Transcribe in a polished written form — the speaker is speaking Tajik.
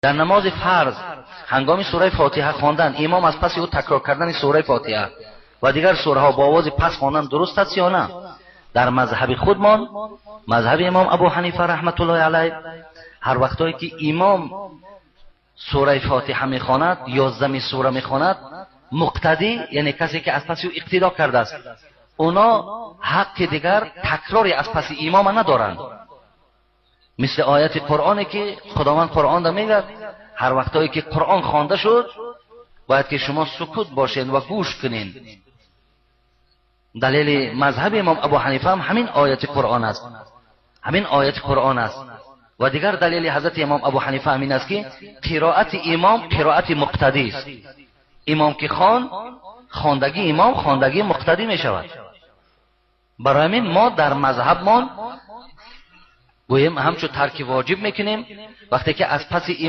Дар намози фарз ҳангоми сураи Фотиҳа хондан, имом аз паси ӯ такрор кардани сураи Фотиҳа ва дигар сураҳо бо овози паст хондан дуруст аст ё на? Дар мазҳаби худмон, мазҳаби имом Абу Ҳанифа раҳматуллоҳи алайҳ, ҳар вақтое ки имом сураи Фотиҳа мехонад ё зами сура мехонад, муқтадӣ, яъне касе ки аз паси ӯ иқтидо кардааст, оно ҳаққи дигар такрори аз паси имома надоранд. Мисли ояти Қуръоне ки Худованд Қуръонда мегӯяд: ҳар вақтое ки Қуръон хонда шуд, бояд ки шумо сукут бошед ва гӯш кунед. Далели мазҳаби имом Абу Ҳанифа ҳам ҳамин ояти Қуръон аст, ҳамин ояти Қуръон аст. Ва дигар далели ҳазрати имом Абу Ҳанифа ҳамин аст, ки қироати имом қироати муқтадӣ аст. Имом ки хон, хондагии имом хондагии муқтадӣ мешавад. Барои ҳамин мо дар мазҳабмон гӯем, ҳамчун тарки воҷиб мекунем, вақте ки аз паси